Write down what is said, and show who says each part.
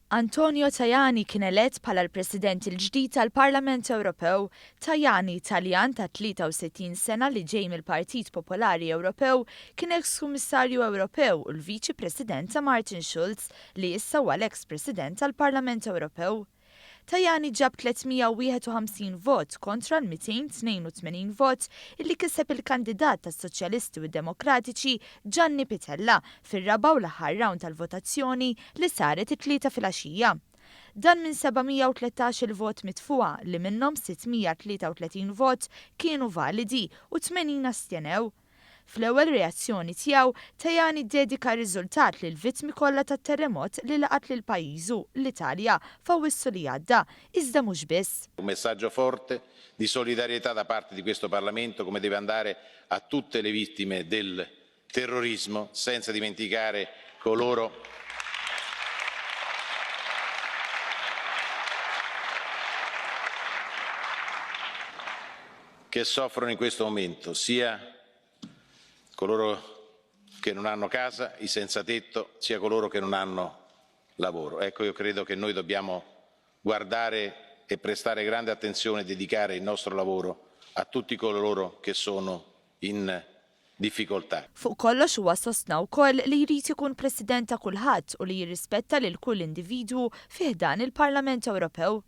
Speaker 1: Antonio Tajani kien elett bħala l-President il-ġdid tal-Parlament Ewropew. Tajani, Taljan ta' 63 sena li ġej mill-Partit Popolari Ewropew, kien eks Kummissarju Ewropew u l-Viċi President ta' Martin Schulz, li issa huwa l-eks President tal-Parlament Ewropew. Tajani ġab 351 vot kontra l-282 vot illi kiseb il-kandidat tas-Soċjalisti u d-Demokratiċi Gianni Pittella fir-raba' u l-aħħar rawnd tal-votazzjoni li saret it-Tlieta filgħaxija. Dan minn 713 il vot mitfugħa li minnhom 633 vot kienu validi u 80 astjenew. Fl-ewwel reazzjoni tiegħu, Tajani ddedika r-riżultat lill-vittmi kollha tat-terremot li laqat lil pajjiżu, l-Italja, f'Awwissu li għadda, iżda mhux biss.
Speaker 2: Un messaggio forte di solidarietà da parte di questo Parlamento come deve andare a tutte le vittime del terrorismo, senza dimenticare coloro che soffrono in questo momento, sia coloro che non hanno casa, i senza tetto, sia coloro che non hanno lavoro. Ecco, io credo che noi dobbiamo guardare e prestare grande attenzione e dedicare il nostro lavoro a tutti coloro che sono in difficoltà.
Speaker 1: Fuq kollox huwa sostna wkoll li jrid ikun President ta' kulħadd u li jirrispetta lil kull individwu fi ħdan il-Parlament Ewropew.